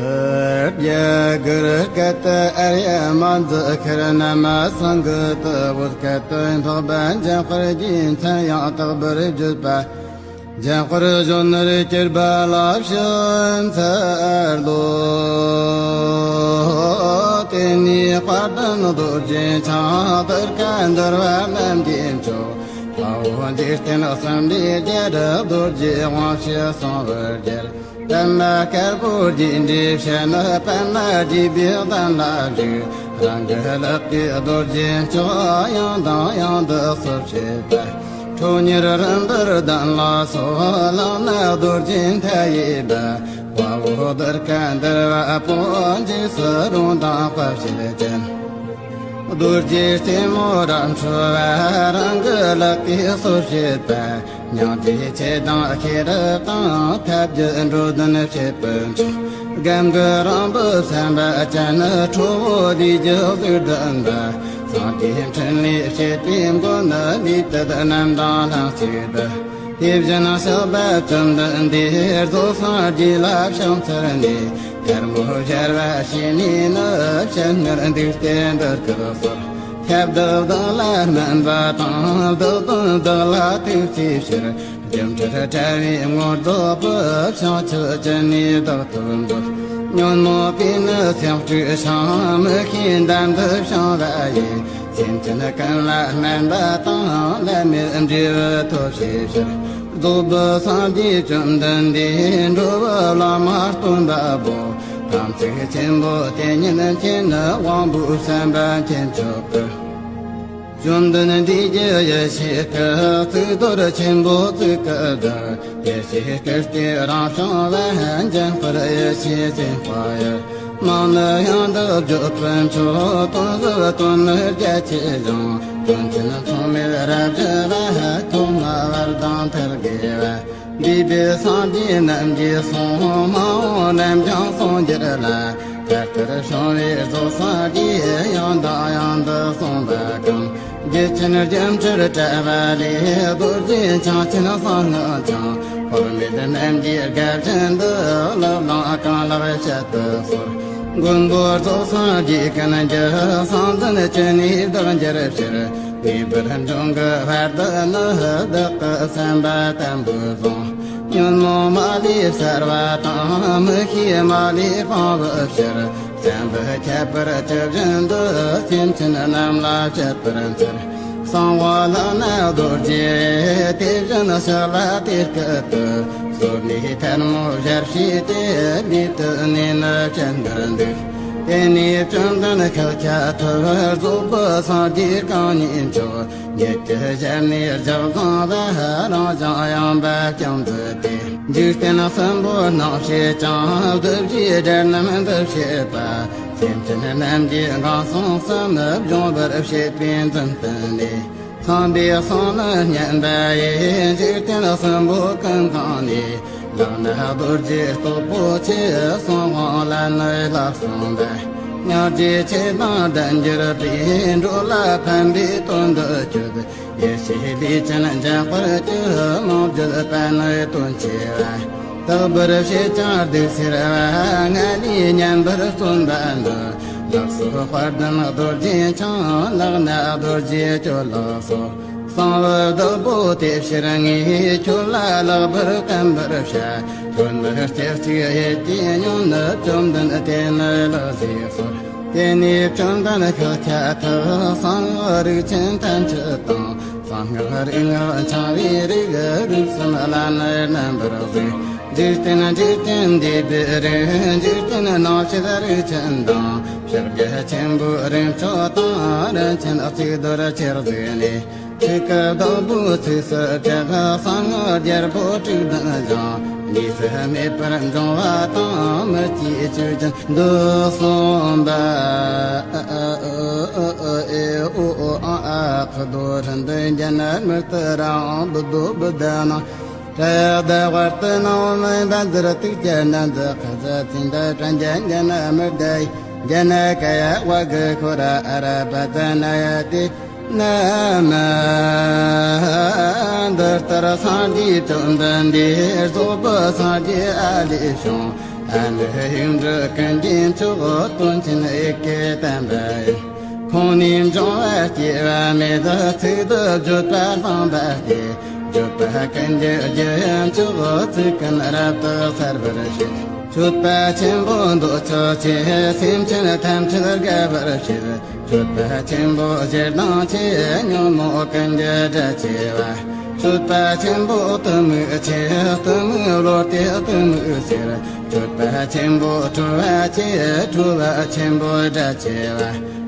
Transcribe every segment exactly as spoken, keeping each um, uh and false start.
རྒྱ་གར་སྐད་དུ་ཨཱརྱ་མ་ཛི་ཁར་ན་མ་སཾ་སྐྲྀ་ཏ་བོད་སྐད་དུ་འཕགས་པ་འཇམ་དཔལ་གྱི་མཚན་ཡང་དག་པར་བརྗོད་པ། འཇམ་དཔལ་གཞོན་ནུར་གྱུར་པ་ལ་ཕྱག་འཚལ་ལོ། དེ་ནས་དཔལ་ལྡན་རྡོ་རྗེ་འཆང་གཏེར་ཁ་འདུལ་བ་རྣམས་ཀྱི་མཆོག་དཔའ་བོ་འཇིག་རྟེན་གསུམ་པའི་རྒྱལ་རབས་རྡོ་རྗེ་དབང་ཕྱུག་གསང་བར་རྒྱལ། པདྨ་དཀར་པོ་རྒྱས་འདྲའི་ཞལ་ནི་པདྨ་རྒྱས་པའི་གདན་ལ་བཞུགས། རང་གི་ལག་གིས་རྡོ་རྗེ་མཆོག་ཡང་དང་ཡང་དུ་གསོལ་བྱེད་པ། ཁྲོ་གཉེར་རིམ་པར་གདན་ལ་གསོལ། ལག་ན་རྡོ་རྗེ་མཐའ་ཡས་པ། དཔའ་བོ་གཏེར་ཁ་འདུལ་བ་པོ། འཇིགས་སུ་རུང་དང་དཔའ་བྱད་ཅན། རྡོ་རྗེ་རྩེ་མོ་རབ་འཕྲོ་བ། རང་གི་ལག་གིས་གསོལ་བྱེད་པ། སྙིང་རྗེ་ཆེ་དང་ཤེས་རབ་དང་། ཐབས་ཀྱིས་འགྲོ་དོན་བྱེད་པའི་མཆོག་སྒམ་གྱི་རིང་པོ་བསམ་པ་ཅན། ཁྲོ་བོ་ལས་ཀྱི་གཟུགས་ལྡན་པ། སངས་རྒྱས་འཕྲིན་ལས་བྱེད་པའི་མགོན་ནི། ལུས་དུད་རྣམས་དང་ལྷན་ཅིག་ཏུ། དེ་བཞིན་གཤེགས་པ་བཅོམ་ལྡན་འདས། རྫོགས་སངས་རྒྱས་ལ་ཕྱག་འཚལ་ནས། ཐལ་མོ་སྦྱར་བ་བྱས་ནས་ནི། ཞལ་སྔར་འདུག་སྟེ་འདི་སྐད་གསོལ། ཁྱབ་བདག་བདག་ལ་སྨན་པ་དང་། བདག་དོན་བདག་ལ་ཐུགས་བརྩེའི་ཕྱིར། སྒྱུ་འཕྲུལ་དྲ་བའི་ངོ་རྫོགས་པའི། བྱང་ཆུབ་ཀྱི་གནས་བདག་ཏུ་འདོད། ཉོན་མོངས་པས་ནི་སེམས་དཀྲུགས་ཤིང་། མི་ཤེས་འདམ་དུ་བྱིང་བ་ཡི། སེམས་ཅན་ཀུན་ལ་སྨན་པ་དང་། ལམ་མེར་འབྲས་བུ་ཐོབ་བྱའི་ཕྱིར། རྫོགས་པའི་སངས་རྒྱས་བཅོམ་ལྡན་འདས། འགྲོ་བའི་བླ་མ་སྟོན་པ་པོ། དམ་ཚིག་ཆེན་པོ་དེ་ཉིད་མཁྱེན། དབང་པོའི་བསམ་པ་མཁྱེན་ཆོག་གི། བཅོམ་ལྡན་འདས་ཀྱི་ཡེ་ཤེས་སྐུ། གཙུག་ཏོར་ཆེན་པོ་གཙུག་གི་བདག་ཡེ་ཤེས་སྐུ་སྟེ་རང་བྱུང་བ། འཇམ་དཔལ་ཡེ་ཤེས་སེམས་དཔའ་ཡི། མིང་ནི་ཡང་དག་བརྗོད་པའི་མཆོག་དོན་གཟིགས་དོན་ནི་རྒྱ་ཆེ་ཞིང་། དོན་ཆེན་མཚུངས་མེད་རབ་ཞི་བ། ཐོག་མ་བར་དང་མཐར་དགེ་བ། འདས་པའི་སངས་རྒྱས་རྣམས་ཀྱིས་གསུངས། མ་འོངས་རྣམས་ཀྱང་གསུང་འགྱུར་ལ། ད་ལྟར་བྱུང་བའི་རྫོགས་སངས་རྒྱས། ཡང་དང་ཡང་དུ་གསུངས་པ་གང་། རྒྱུད་ཆེན་སྒྱུ་འཕྲུལ་དྲ་བ་ལས། རྡོ་རྗེ་འཆང་ཆེན་གསང་སྔགས་འཆང་། འཁོར་མེད་རྣམས་ཀྱི་དགའ་བཞིན་དུ། བློས་བསླངས་གང་ལགས་བཤད་དུ་གསོལ། མགོན་པོ་རྫོགས་སངས་རྒྱས་ཀུན་གྱི། གསང་འཛིན་ཅི་ནུས་བདག་འགྱུར་ཕྱིར། ངེས་པར་འབྱུང་གི་བར་དུ་ནི། བདག་གི་བསམ་པ་དམ་པོས་བཟུང་། ཉོན་མོངས་མ་ལུས་བསལ་བ་དང་། མི་ཤེས་མ་ལུས་སྤང་བའི་ཕྱིར། བསམ་པའི་ཁྱད་པར་ཇི་བཞིན་དུ། སེམས་ཅན་རྣམས་ལ་སྤྱད་པར་འཚལ། གསང་བ་ལག་ན་རྡོ་རྗེ། དེ་བཞིན་གཤེགས་ལ་དེ་སྐད་དུ། གསོལ་ནས་ཐལ་མོ་སྦྱར་བྱས་ཏེ། ལུས་དུད་གནས་ནི་བཅད་འདིར་འདུག་དེ་ནས་བཅོམ་ལྡན་ཤཱཀྱ་ཐུབ། རྫོགས་པའི་སངས་རྒྱས་གང་ཉིད་མཆོག་ཉིད་ཀྱི་ཞལ་ནས་ཞལ་བཟུང་བ། རང་བཞིན་ཡངས་པ་བརྐྱང་མཛད་དེ། འཇིག་རྟེན་གསུམ་པོ་སྣང་བྱེད་ཅིང་། གདུལ་བྱའི་སྒྲ་རྣམས་འདི་བྱེད་པ། སེམས་ཅན་རྣམས་ཀྱི་ངང་སོང་གསུམ། སྦྱོང་བར་བྱེད་པའི་མཛུབ་སྟོན་ནས། ཚངས་པའི་གསུང་ནི་སྙན་པ་ཡིས། འཇིག་རྟེན་གསུམ་པོ་ཀུན་གང་ནས། ལག་ན་རྡོ་རྗེ་སྟོབས་པོ་ཆེ། གསང་དབང་ལ་ནི་ལག་གསུམ་པ། སྙིང་རྗེ་ཆེ་དང་ལྡན་གྱུར་པའི། འགྲོ་ལ་ཕན་པའི་དོན་དུ་གྱུར། ཡེ་ཤེས་ལུས་ཅན་འཇམ་དཔལ་གྱི། མིང་བརྗོད་པ་ནི་དོན་ཆེ་བ། དག་པར་བྱེད་ཅིང་གདུགས་སེལ་བ། ང་ལས་སྙན་པར་གསུངས་པ་ནི། ལག་སོགས་དཔལ་ལྡན་རྡོ་རྗེ་འཆང་། ལག་ན་རྡོ་རྗེ་ཁྱོད་ལ་གསོལ། གསང་བའི་བདག་པོ་དེ་ཕྱིར་ངས། ཁྱོད་ལ་ལེགས་པར་བསྟན་པར་བྱ། ཁྱོད་ནི་རྩེ་གཅིག་ཡིད་ཀྱིས་ཉོན། བཅོམ་ལྡན་དེ་ནི་ལེགས་ཞེས་གསོལ། དེ་ནས་བཅོམ་ལྡན་ཤཱཀྱ་ཐུབ། གསང་སྔགས་རིགས་ཆེན་ཐམས་ཅད་དང་། གསང་སྔགས་རིག་སྔགས་འཆང་བའི་རིགས། རིགས་གསུམ་ལ་ནི་རྣམ་པར་གཟིགས། འཇིག་རྟེན་འཇིག་རྟེན་འདས་པའི་རིགས། འཇིག་རྟེན་སྣང་བྱེད་རིགས་ཆེན་དང་། ཕྱག་རྒྱ་ཆེན་པོའི་རིགས་མཆོག་དང་། རིན་ཆེན་གཙུག་ཏོར་ཆེར་གཟིགས་ནས། ཆོས་སྐུ་བདག་པོའི་ཚིགས་སུ་བཅད། གསང་སྔགས་རྒྱལ་པོ་དྲུག་ལྡན་འཆང་། གཉིས་སུ་མེད་པར་འབྱུང་བ་དང་། མི་སྐྱེའི་ཆོས་ཅན་འདི་གསུངས་པ། ཨ་ཨ་ཨོ་ཨོ་ཨེ་ཨོ་ཨོ་ཨ་ཨ། ཁ་དོ་ར་འདི་འཇན་མི་ལྟ་ར་ཨང་བུ་དོ་བུ་དེ་ན། ཏྲ་ཡ་དེ་བར་དུ་ནང་མི་འབད་འཛིར་ཏིག་ཅན་ན་འཛི་ཁ་ཟ་ཚིན་ད་དྲན་ཅན་ཅན་ན་མི་བདེ། ཅན་ན་ཀ་ཡ་བ་གི་ཁོ་ར་ཨ་ར་པ་ཙ་ན་ཡ་ཏི་ན་མ། འདི་ལྟར་སངས་རྒྱས་བཅོམ་ལྡན་འདས། རྫོགས་པའི་སངས་རྒྱས་ཨ་ལས་བྱུང་། ཨ་ནི་ཡིག་འབྲུ་ཀུན་གྱི་མཆོག་དོན་ཆེན་ཡི་གེ་བསྟན་པ་ཡིན། ཁོང་ནས་འབྱུང་བ་སྐྱེ་བ་མེད། ཚིག་ཏུ་བརྗོད་པ་སྤངས་པ་སྟེ། བརྗོད་པ་ཀུན་གྱི་རྒྱུ་ཡི་མཆོག་ཚིག་ཀུན་རབ་ཏུ་གསལ་བར་བྱེད། མཆོད་པ་ཆེན་པོ་འདོད་ཆགས་ཆེ། སེམས་ཅན་ཐམས་ཅད་དགའ་བར་བྱེད། མཆོད་པ་ཆེན་པོ་ཞེ་སྡང་ཆེ། ཉོན་མོངས་ཀུན་གྱི་དགྲ་ཆེ་བ། མཆོད་པ་ཆེན་པོ་གཏི་མུག་ཆེ། གཏི་མུག་གློད་དེ་གཏི་མུག་སེལ། མཆོད་པ་ཆེན་པོ་ཁྲོ་བ་ཆེ། ཁྲོ་བ་ཆེན་པོ་དགྲ་ཆེ་བ།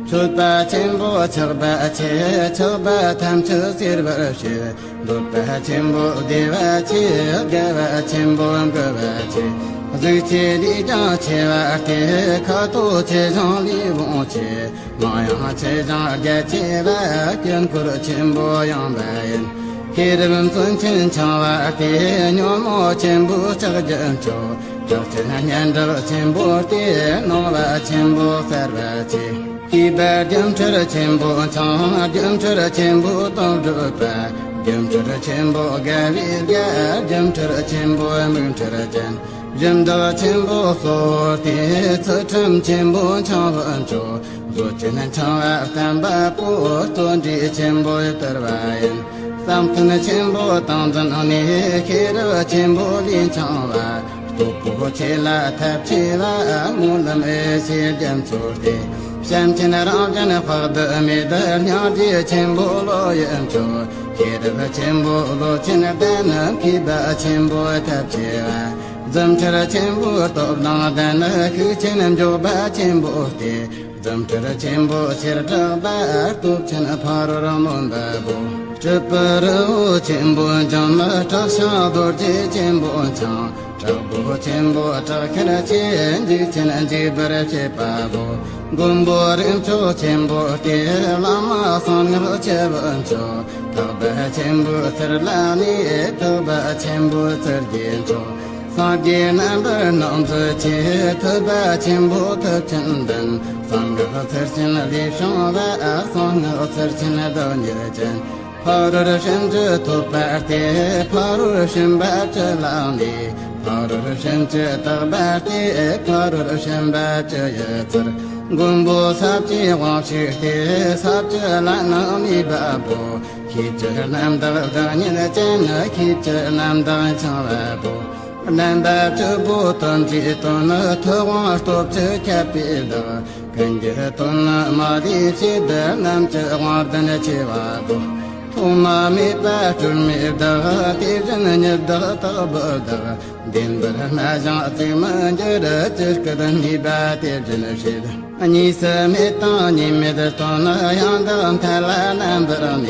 མཆོད་པ་ཆེན་པོ་ཆགས་པ་ཆེ། ཆགས་པ་ཐམས་ཅད་སེལ་བར་བྱེད། འདོད་པ་ཆེན་པོ་བདེ་བ་ཆེ། དགའ་བ་ཆེན་པོ་མགུ་བ་ཆེ། གཟུགས་ཆེ་ལས་ཀྱང་ཆེ་བ་སྟེ། ཁ་དོག་ཆེ་ཞིང་ལུས་བོངས་ཆེ། མིང་ཡང་ཆེ་ཞིང་རྒྱ་ཆེ་བ། དཀྱིལ་འཁོར་ཆེན་པོ་ཡངས་པ་ཡིན། ཤེས་རབ་མཚོན་ཆེན་འཆང་བ་སྟེ། ཉོན་མོངས་ཆེན་པོ་བཅག་རྒྱུ་མཆོག། བཅག་ཆེན་སྙན་གྲགས་ཆེན་པོ་སྟེ། སྣང་བ་ཆེན་པོ་གསལ་བ་ཆེ། ཤེས་པ་སྒྱུ་འཕྲུལ་ཆེན་པོ་འཆང་། སྒྱུ་འཕྲུལ་ཆེན་པོ་དོན་གྲུབ་པ། སྒྱུ་འཕྲུལ་ཆེན་པོ་དགའ་བའི་རྒྱལ། སྒྱུ་འཕྲུལ་ཆེན་པོ་མིག་འཕྲུལ་ཅན། སྦྱིན་བདག་ཆེན་པོ་གསོལ་ཏེ། ཚུལ་ཁྲིམས་ཆེན་པོ་འཆང་བར་མཆོག། བཟོ་ཆེན་འཆང་བ་བརྟན་པ་པོ། བརྩོན་འགྲུས་ཆེན་པོ་དར་བ་ཡིན། བསམ་གཏན་ཆེན་པོ་ཏིང་འཛིན་ནས། ཤེས་རབ་ཆེན་པོ་ལས་འཆང་བ། སྟོབས་པོ་ཆེ་ལ་ཐབས་ཆེ་བ། སྨོན་ལམ་ཡེ་ཤེས་རྒྱ་མཚོ་སྟེ། བྱམས་ཆེན་རང་བྱུང་དཔག་ཏུ་མེད། སྙིང་རྗེ་ཆེན་པོ་བློ་ཡི་མཆོག། ཤེས་རབ་ཆེན་པོ་བློ་ཆེན་ལྡན། མཁས་པ་ཆེན་པོ་ཐབས་ཆེ་བ། རྫུ་འཕྲུལ་ཆེན་པོ་སྟོབས་དང་ལྡན། ཤུགས་ཆེན་མགྱོགས་པ་ཆེན་པོ་སྟེ། རྫུ་འཕྲུལ་ཆེན་པོ་ཆེར་གྲགས་པ། སྟོབས་ཆེན་ཕ་རོལ་རྨོངས་པ་པོ། སྤྲུལ་པའི་རི་བོ་ཆེན་པོ་འཇོམས། དྲག་ཤིང་རྡོ་རྗེ་ཆེན་པོ་འཆང་། དྲག་པོ་ཆེན་པོ་དྲག་ཤར་ཆེ། འཇིགས་ཆེན་འཇིགས་པར་བྱེད་པ་པོ། མགོན་པོ་རིགས་མཆོག་ཆེན་པོ་སྟེ། བླ་མ་གསང་སྔགས་ཆེ་བའི་མཆོག། ཐེག་པ་ཆེན་པོའི་ཚུལ་ལ་གནས། ཐེག་པ་ཆེན་པོའི་ཚུལ་གྱི་མཆོག། སངས་རྒྱས་རྣམ་པར་སྣང་མཛད་ཆེ། ཐེག་པ་ཆེན་པོ་ཐེག་ཆེན་ལྡན། གསང་སྔགས་ཚུལ་ཆེན་ལས་བྱུང་བ། གསང་སྔགས་ཚུལ་ཆེན་བདག་ཉིད་ཅན། ཕ་རོལ་ཕྱིན་བཅུ་ཐོབ་པ་སྟེ། ཕ་རོལ་ཕྱིན་པ་བཅུ་ལ་གནས། ཕ་རོལ་ཕྱིན་བཅུ་དག་པ་སྟེ། ཕ་རོལ་ཕྱིན་པ་བཅུ་ཡི་ཚུལ། མགོན་པོ་ས་བཅུའི་དབང་ཕྱུག་སྟེ། ས་བཅུ་ལ་ནི་གནས་པ་པོ། ཤེས་བཅུ་རྣམ་དག་བདག་ཉིད་ཅན། ཤེས་བཅུ་རྣམ་དག་འཆང་བ་པོ། རྣམ་པ་བཅུ་པོ་དོན་གྱི་དོན། ཐུབ་དབང་སྟོབས་བཅུ་ཁྱབ་པའི་བདག། ཀུན་གྱི་དོན་ནི་མ་ལུས་བྱེད། རྣམ་བཅུ་དབང་ལྡན་ཆེ་བ་པོ། ཐོག་མ་མེད་པ་སྤྲོས་མེད་བདག། དེ་བཞིན་ཉིད་བདག་རྟག་བུ་བདག། བདེན་པར་སྨྲ་ཞིང་བརྩིགས་མི་འགྱུར། ཇི་སྐད་སྨྲས་པ་དེ་བཞིན་བྱེད། གཉིས་སུ་མེད་དང་གཉིས་མེད་དོན། ཡང་དག་མཐའ་ལ་རྣམ་པར་གནས།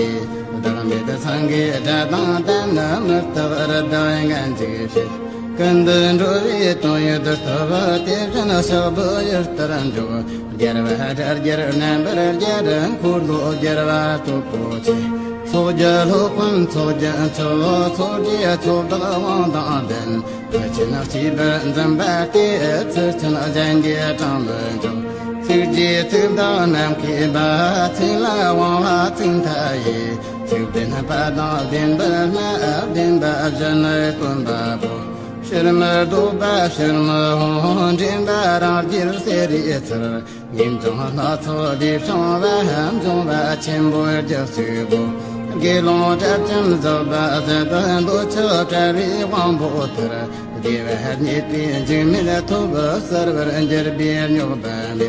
བདག་མེད་སེང་གེའི་སྒྲ་དང་ལྡན། མི་རྟག་རི་དྭགས་ངར་འཇིགས་བྱེད། ཀུན་ཏུ་འགྲོ་བའི་དོན་ཡོད་ཐོབ། དེ་བཞིན་གཤོག་པའི་ཡུལ་ལྟར་འཇོག། རྒྱལ་བ་དགྲ་རྒྱལ་རྣམ་པར་རྒྱལ། འཁོར་ལོ་རྒྱལ་བ་སྟོབས་པོ་ཆེ། ཚོགས་ཀྱི་སློབ་དཔོན་ཚོགས་ཀྱི་མཆོག། ཚོགས་རྗེ་ཚོགས་བདག་དབང་དང་ལྡན། ཕུལ་ཆེན་སྐྱེས་བུ་འཛིན་པ་སྟེ། ཚུལ་ཆེན་གཞན་གྱིས་དྲང་མི་འཇོག། ཚིག་རྗེ་ཚིག་བདག་ནམ་མཁའི་པ། ཚིག་ལ་དབང་བ་ཚིག་མཐའ་ཡས། ཚིག་བདེན་པ་དང་བདེན་པར་སྨྲ། བདེན་པ་གཞན་ནི་སྟོན་པ་པོ། ཕྱིར་མི་ལྡོག་པ་ཕྱིར་མི་འོང་། འདྲེན་པ་རང་རྒྱལ་གསེར་རིའི་ཚུལ། ངེས་འབྱུང་སྣ་ཚོགས་ལས་བྱུང་བ། འབྱུང་བ་ཆེན་པོའི་རྒྱུ་གཅིག་པོ། དགེ་སློང་དགྲ་བཅོམ་རྫོགས་པ་ཟད། འདོད་ཆགས་བྲལ་བའི་དབང་པོ་ཐར། བདེ་བ་རྙེད་པའི་འཇིགས་མེད་ཐོབ། གསལ་བར་གྱུར་པས་རྙོག་པ་མེད།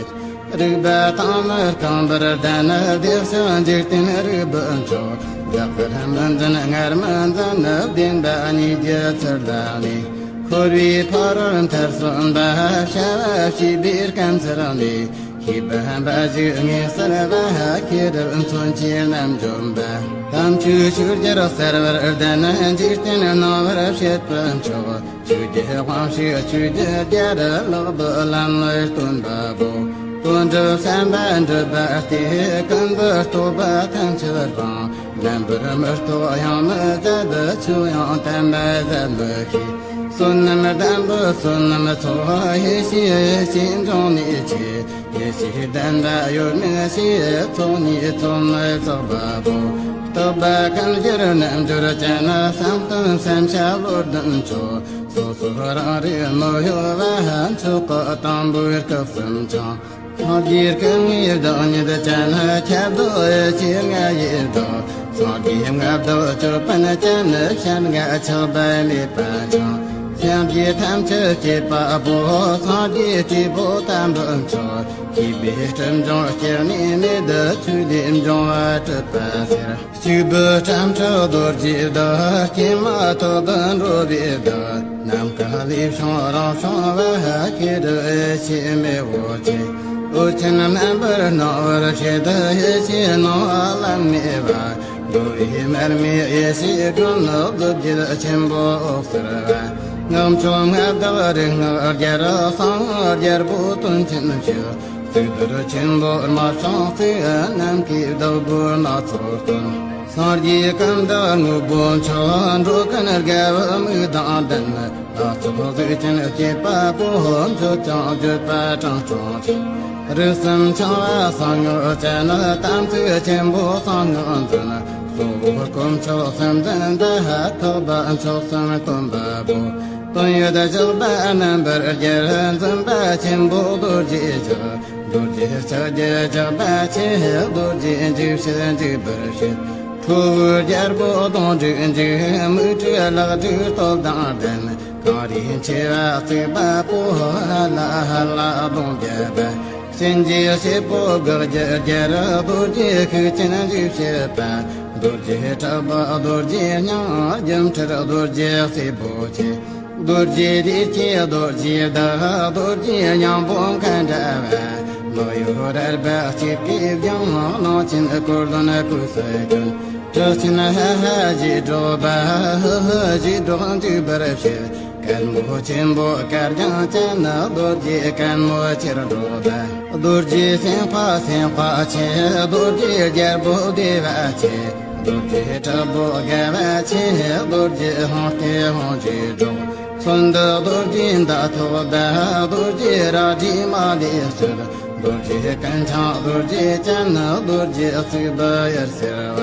རིག་པ་དང་ནི་རྐང་པར་ལྡན། བདེ་གཤེགས་འཇིག་རྟེན་རིག་པའི་མཆོག། ལེགས་པར་མི་འཛིན་ངར་མི་འཛིན། བདེན་པ་གཉིས་ཀྱི་ཚུལ་ལ་གནས། འཁོར་བའི་ཕ་རོལ་མཐར་སོན་པ། བྱ་བ་བྱེད་པའི་དཀའ་ཚེགས་མེད། ཤེས་པ་འབའ་ཞིག་ངེས་གསལ་བ། ཤེས་རབ་མཚོན་ཆས་རྣམ་འཇོམས་པ། དམ་ཆོས་ཆོས་རྒྱལ་གསལ་བར་ལྡན། འཇིག་རྟེན་སྣང་བར་བྱེད་པའི་མཆོག། ཆོས་ཀྱི་དབང་ཕྱུག་ཆོས་ཀྱི་རྒྱལ། ལེགས་པའི་ལམ་ལ་སྟོན་པ་པོ། དོན་གྲུབ་བསམ་པ་འགྲུབ་པ་སྟེ། ཀུན་ཏུ་རྟོག་པ་ཐམས་ཅད་སྤངས། རྣམ་པར་མི་རྟོག་ཡང་མི་ཟད། ཆོས་ཡང་དམ་པ་ཟད་མི་ཤེས། བསོད་ནམས་ལྡན་པའི་བསོད་ནམས་ཚོགས། ཡེ་ཤེས་ཡེ་ཤེས་འབྱུང་གནས་ཆེ། ཡེ་ཤེས་ལྡན་པ་ཡོད་མིན་ཤེས། ཚོགས་གཉིས་ཚོགས་མི་ཚོགས་པ་པོ། རྟག་པ་ཀུན་འགྱུར་རྣལ་འབྱོར་ཅན། བསམ་གཏན་བསམ་བྱ་བློ་ལྡན་མཆོག། སོ་སོ་རང་རིག་མི་གཡོ་བ། མཆོག་གི་དང་པོའི་སྐུ་གསུམ་འཆང་། སངས་རྒྱས་སྐུ་ལྔའི་བདག་ཉིད་ཅན། ཁྱབ་བདག་ཡེ་ཤེས་ལྔ་ཡི་བདག། སངས་རྒྱས་ལྔ་བདག་ཅོད་པན་ཅན། ཞལ་ལྔ་ཕྱག་པ་མེད་པ་འཆང་། སངས་རྒྱས་ཐམས་ཅད་བསྐྱེད་པ་པོ། སངས་རྒྱས་སྤྲུལ་པོ་དམ་པའི་མཆོག། བསྐྱེད་པའི་སྤྲིན་ཕྱུང་སྐྱེ་གནས་མེད། ཆོས་ལས་འབྱུང་བ་གྲུབ་པ་ཟེར། སྐྱེས་བུ་ཁྲ་མཁྲེགས་རྡོ་རྗེའི་བདག། སྐྱེས་མ་ཐོག་ཏུ་འགྲོ་བའི་བདག། ནམ་མཁའ་ལས་བྱུང་རང་བྱུང་བ། ཤེས་རབ་ཡེ་ཤེས་མེ་བོ་ཆེ། འོད་ཆེན་རྣམ་པར་སྣང་བར་བྱེད། ཡེ་ཤེས་སྣང་བ་ལམ་མེ་བ། འགྲོ་བའི་མར་མེ་ཡེ་ཤེས་སྒྲོན། རྡོ་རྗེ་ཆེན་པོ་འོད་ཟེར་བ། སྔགས་མཆོག་མངའ་བདག་རིག་སྔགས་རྒྱལ། གསང་སྔགས་རྒྱལ་པོ་དོན་ཆེན་ཞིང་། གཙུག་ཏོར་ཆེན་པོ་དམར་ཕྱོགས་གཙུག། ནམ་མཁའི་བདག་པོ་སྣ་ཚོགས་སྟོན། སངས་རྒྱས་ཀུན་བདག་དངོས་པོ་མཆོག། འགྲོ་ཀུན་དགའ་བའི་མིག་དང་ལྡན། སྣ་ཚོགས་གཟུགས་ཅན་སྐྱེད་པ་པོ། མཆོད་ཅིང་བརྗོད་པ་དྲང་སྲོང་ཆེ། རིགས་གསུམ་འཆང་བ་གསང་སྔགས་ཅན། དམ་ཚིག་ཆེན་པོ་གསང་སྔགས་འཛིན། གཙོ་བོ་དཀོན་མཆོག་གསུམ་འཛིན་པ། ཐེག་པ་མཆོག་གསུམ་སྟོན་པ་པོ། དོན་ཡོད་བཞག་པ་རྣམ་པར་རྒྱལ། འཛིན་པ་ཆེན་པོ་རྡོ་རྗེ་ཕྱག། རྡོ་རྗེ་ལྕགས་ཀྱུ་ལྕགས་པ་ཆེ། རྡོ་རྗེ་འཇིགས་བྱེད་འཇིགས་པར་བྱེད། ཁྲོ་བོའི་རྒྱལ་པོ་གདོང་དྲུག་འཇིགས། མིག་དྲུག་ལག་དྲུག་སྟོབས་དང་ལྡན། གངས་རིའི་མཆེ་བ་གཙིགས་པ་པོ། ཧ་ལ་ཧ་ལ་གདོང་བརྒྱད་པ། གཤིན་རྗེའི་སྲས་པོ་དགག་བྱའི་རྒྱལ། རྡོ་རྗེ་ཤུགས་ཅན་འཇིགས་བྱེད་པ། རྡོ་རྗེ་དྲག་པོ་རྡོ་རྗེ་སྙིང་། སྒྱུ་འཕྲུལ་རྡོ་རྗེ་སྲས་པོ་ཆེ། རྡོ་རྗེ་རིགས་ཀྱི་རྡོ་རྗེ་བདག། རྡོ་རྗེ་སྙིང་པོ་མཁའ་འདྲ་བ། མི་གཡོ་རལ་པ་གཅིག་གིས་བརྒྱན། གླང་ཆེན་འཁོར་ལོ་ནི་ཀུན་གསལ་ཀུན། གྲི་ཆེན་ཧ་ཧ་བཞིས་སྒྲོག་པ། ཧུ་ཧུ་བཞིས་སྒྲོག་འཇིགས་པར་བྱེད། སྐད་མོ་ཆེན་པོ་སྐར་རྒྱང་ཅན། རྡོ་རྗེ་སྐད་མོ་ཆེར་སྒྲོག་པ། རྡོ་རྗེ་སེམས་དཔའ་སེམས་དཔའ་ཆེ། རྡོ་རྗེ་རྒྱལ་པོ་བདེ་བ་ཆེ། རྡོ་རྗེ་དྲག་པོ་དགའ་བ་ཆེ། རྡོ་རྗེ་ཧཱུྃ་སྟེ་ཧཱུྃ་གིས་སྒྲོག། ཚུལ་འདི་རྡོ་རྗེ་མདའ་ཐོགས་པ། རྡོ་རྗེ་རལ་གྲིའི་མ་ལུས་གཅོད། རྡོ་རྗེ་ཀུན་འཆང་རྡོ་རྗེ་ཅན། རྡོ་རྗེ་གཙུག་པུ་ཡར་ཟེར་བ།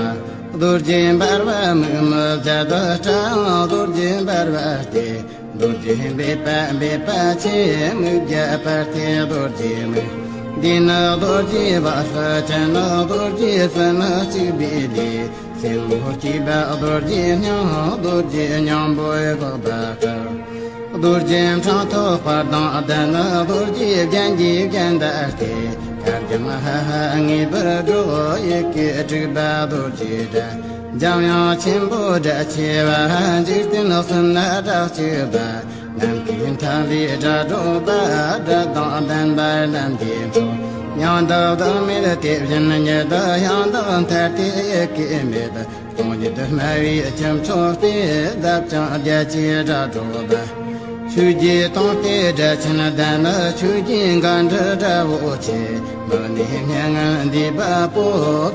རྡོ་རྗེ་འབར་བ་མིག་མི་བརྒྱད་དང་། རྡོ་རྗེ་འབར་བ་སྟེ། རྡོ་རྗེ་འབེབས་པ་འབེབས་པ་ཆེ། མིག་བརྒྱད་པ་སྟེ་རྡོ་རྗེ་མིག། འདི་ནི་རྡོ་རྗེ་བ་སྤུ་ཅན། རྡོ་རྗེ་སྤུ་ནི་གཅིག་པུའི་ལུས། སེན་མོ་སྐྱེས་པ་རྡོ་རྗེ་སྙིང་། རྡོ་རྗེ་སྙིང་པོས་འཕགས་པ་སྤྲུལ། རྡོ་རྗེ་འཕྲང་ཐོག་དཔལ་དང་ལྡན། རྡོ་རྗེ་རྒྱན་གྱིས་བརྒྱན་པ་སྟེ། གར་འགྱིང་ཧ་ཧ་ངེས་པར་སྒྲོག། ཡི་གེ་དྲུག་པ་རྡོ་རྗེ་སྒྲ། འཇམ་དབྱངས་ཆེན་པོ་སྒྲ་ཆེ་བ། འཇིག་རྟེན་གསུམ་ན་གྲགས་ཆེ་བ། ནམ་མཁའི་མཐའ་ལས་སྒྲ་སྒྲོག་པ། སྒྲ་དང་ལྡན་པ་རྣམས་ཀྱི་མཆོག། ཡང་དག་བདག་མེད་དེ་བཞིན་ཉིད། ཡང་དག་མཐར་ཐུག་ཡི་གེ་མེད། སྟོང་ཉིད་སྨྲ་བའི་ཁྱུ་མཆོག་སྟེ། ཟབ་ཅིང་རྒྱ་ཆེའི་སྒྲ་སྒྲོག་པ། ཆོས་ཀྱི་དོན་སྟེ་སྒྲ་ཆེན་ལྡན། ཆོས་ཀྱི་འགན་འཁྲི་སྒྲ་བོ་ཆེ། མི་གནས་སྙན་ངག་འདུས་པ་པོ།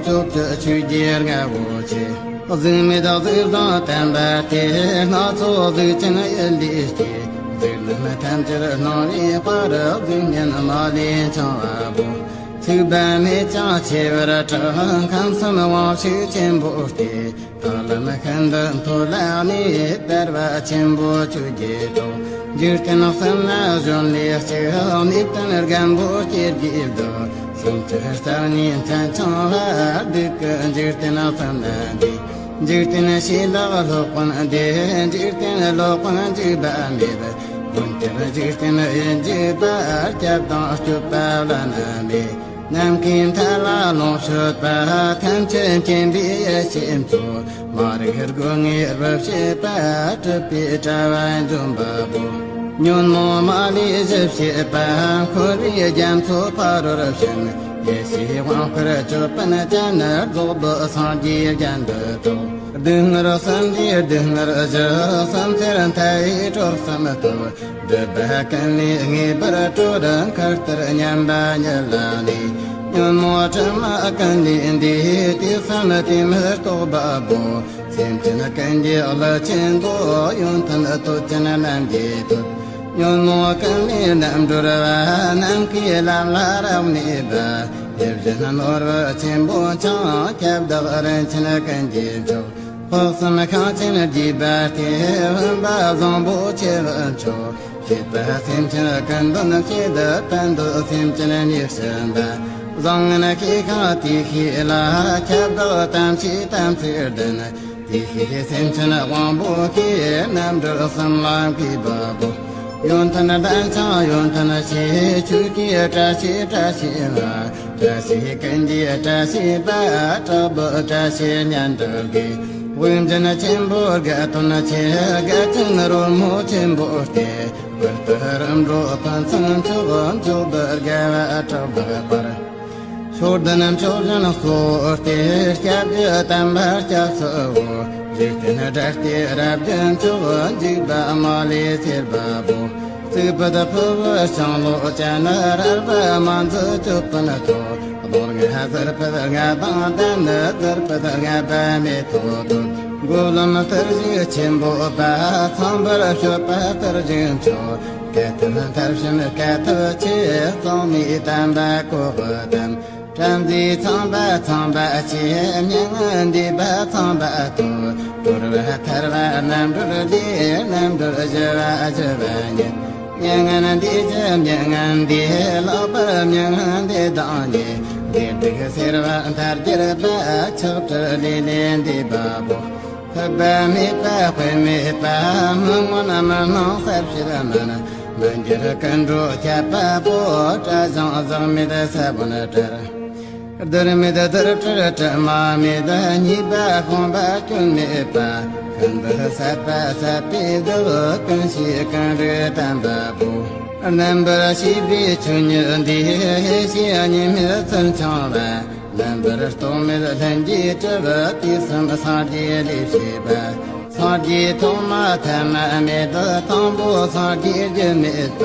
ཕྱོགས་བཅུ་ཆོས་ཀྱི་རྔ་བོ་ཆེ། གཟུགས་མེད་གཟུགས་དང་ལྡན་པ་སྟེ། སྣ་ཚོགས་གཟུགས་ཅན་ཡིད་ལས་སྐྱེས། གཟུགས་རྣམས་ཐམས་ཅད་སྣང་བའི་དཔལ། གཟུགས་བརྙན་མ་ལུས་འཆང་བ་པོ། ཚིག་པ་མེད་ཀྱང་ཆེ་བར་གྲགས། ཁམས་གསུམ་དབང་ཕྱུག་ཆེན་པོ་སྟེ། ཐར་ལམ་ཤིན་ཏུ་མཐོ་ལ་གནས། བར་པ་ཆེན་པོ་ཆོས་ཀྱི་ཐོག། འཇིག་རྟེན་གསུམ་ན་གཞོན་ལས་གཅིག། གནས་བརྟན་རྒན་པོ་སྐྱེ་དགུའི་བདག། སུམ་ཅུ་རྩ་གཉིས་མཚན་འཆང་བ། བདུད་ཀྱི་འཇིག་རྟེན་གསུམ་ན་འདུས། འཇིག་རྟེན་ཞི་ལྷག་སློབ་དཔོན་སྟེ། འཇིག་རྟེན་སློབ་དཔོན་འཇིགས་པ་མེད། ཀུན་ཁྱབ་འཇིག་རྟེན་ཡིད་འཇིགས་པ། སྐྱབས་དང་སྐྱོབ་པ་བླ་ན་མེད། ནམ་མཁའི་མཐའ་ལ་ལོངས་སྤྱོད་པ། ཐམས་ཅད་མཁྱེན་པའི་ཡེ་ཤེས་མཚོ། མ་རིག་སྒོ་ལྔའི་རྦབ་བྱེད་པ། གྲུབ་པའི་དྲ་བ་འཇོམས་པ་པོ། ཉོན་མོངས་མ་ལུས་ཞི་བྱེད་པ། འཁོར་བའི་རྒྱ་མཚོ་ཕ་རོལ་ཕྱིན། ཡེ་ཤེས་དབང་བསྐུར་ཅོད་པན་ཅན། རྫོགས་པའི་སངས་རྒྱས་རྒྱན་དུ་གྲོལ། སྡུག་བསྔལ་གསུམ་འདུས་སྡུག་བསྔལ་གཞི། གསུམ་ཆར་མཐའ་ཡས་གྲོགས་གསུམ་ཐོབ། སྒྲིབ་པ་ཀུན་ལས་ངེས་པར་གྲོལ། མཁའ་ལྟར་མཉམ་པ་ཉིད་ལ་གནས། ཉོན་མོངས་དྲི་མ་ཀུན་ལས་འདས། དུས་གསུམ་དུས་མེད་རྟོགས་པ་པོ། སེམས་ཅན་ཀུན་གྱི་བློ་ཆེན་པོ། ཡོན་ཏན་བསྟོད་ཅིང་རྣམ་འབྱེད་ཐོབ། ཉོན་མོངས་ཀུན་ལས་རྣམ་གྲོལ་བ། ནམ་མཁའི་ལམ་ལ་རབ་གནས་པ། དེ་བཞིན་ནོར་བུ་ཆེན་པོ་འཆང་། ཁྱབ་བདག་རིན་ཆེན་ཀུན་གྱི་མཆོག། དཔག་བསམ་ཤིང་ཆེན་རྒྱས་པ་སྟེ། བུམ་པ་བཟང་པོ་ཆེ་བའི་མཆོག། བྱེད་པ་སེམས་ཅན་ཀུན་དོན་བྱེད། དོན་དུ་སེམས་ཅན་མྱུར་ཞི་བ། བཟང་ངན་ཤེས་ཤིང་དེ་ཤེས་ལ། ཁྱབ་བདག་དམ་ཆོས་དམ་ཚིག་ལྡན། དེ་ཤེས་སེམས་ཅན་དབང་པོ་ཤེས། རྣམ་གྲོལ་གསུམ་ལ་མཁས་པ་པོ། ཡོན་ཏན་ལྡན་ཞིང་ཡོན་ཏན་ཆེ། ཆོས་ཀྱི་བཀྲ་ཤིས་བཀྲ་ཤིས་པ། བཀྲ་ཤིས་ཀུན་གྱི་བཀྲ་ཤིས་པ། དྲག་པོའི་བཀྲ་ཤིས་སྙན་གྲགས་ཀྱིས། དབུགས་འབྱིན་ཆེན་པོ་དགའ་སྟོན་ཆེ། དགའ་སྟོན་རོལ་མོ་ཆེན་པོ་སྟེ། བུ་སྟོད་རིམ་གྲོ་ཕུན་སུམ་ཚོགས། མཆོག་ཏུ་དགའ་བ་གྲགས་པའི་དཔལ། མཆོག་ལྡན་མཆོག་གཞན་གཙོ་བོ་སྟེ། སྐྱབས་རྗེ་དམ་པ་སྐྱབས་སུ་འོས། འཇིག་རྟེན་དགྲ་སྟེ་རབ་ཀྱི་མཆོག། འཇིགས་པ་མ་ལུས་སེལ་བ་པོ། རྩིག་པའི་ཕུ་བོ་ཤིང་ལོ་ཅན། རལ་པ་མ་འཛུགས་ཅོད་པན་ཐོགས། གདོང་ལྔ་ཟུར་ཕུད་ལྔ་དང་ལྡན། ཟུར་ཕུད་ལྔ་པདྨའི་ཐོག་ཏུ། མགོ་ལོམ་གཏེར་གཞུང་ཆེན་པོ་པ། ཚངས་པར་སྤྱོད་པ་གཏེར་གཞུང་མཆོག། སྐལ་ཐུབ་མཐར་ཕྱིན་སྐལ་ཐུབ་ཆེ། གཙང་མའི་དམ་པ་གོ་བ་དམ། བྲམ་ཟེ་ཚངས་པ་ཚངས་པ་ཆེ། མྱ་ངན་འདས་པ་ཚངས་པ་སྟོན། གྲོལ་བ་ཐར་བ་རྣམ་གྲོལ་ལས། རྣམ་གྲོལ་ཞི་བ་ཞི་བ་ཉིད། མྱ་ངན་འདས་ཀྱི་མྱ་ངན་འདས། ལྷག་པར་མྱ་ངན་འདས་དང་ཉེ། བདེ་སྡུག་སེལ་བ་མཐར་གྱུར་པ། ཆགས་བྲལ་ལས་ལས་འདས་པ་པོ། ཐོབ་པ་མེད་པ་དཔེ་མེད་པ། མི་མངོན་མི་སྣང་གསལ་བྱེད་མིན། མི་འགྱུར་ཀུན་འགྲོ་ཁྱབ་པ་པོ། བཀྲ་ཤིས་ཟག་མེད་ས་བོན་བྲལ། བདེར་མེད་བདེར་བྲལ་དྲི་མ་མེད། རྙེད་པ་ཤོང་བ་སྐྱོན་མེད་པ། ཀུན་ཏུ་ཟད་པ་ཟད་པའི་གཟུགས། ཀུན་ཤེས་ཀུན་རིག་དམ་པ་པོ། རྣམ་པར་ཤེས་པའི་ཆོས་ཉིད་འདས། ཡེ་ཤེས་གཉིས་མེད་ཚུལ་འཆང་བ། རྣམ་པར་རྟོག་མེད་ལྷུན་གྱིས་གྲུབ། དུས་གསུམ་སངས་རྒྱས་ལས་སྐྱེས་པ། སངས་རྒྱས་ཐོག་མ་ཐ་མ་མེད། དང་པོ་སངས་རྒྱས་རྒྱུ་མེད་པ།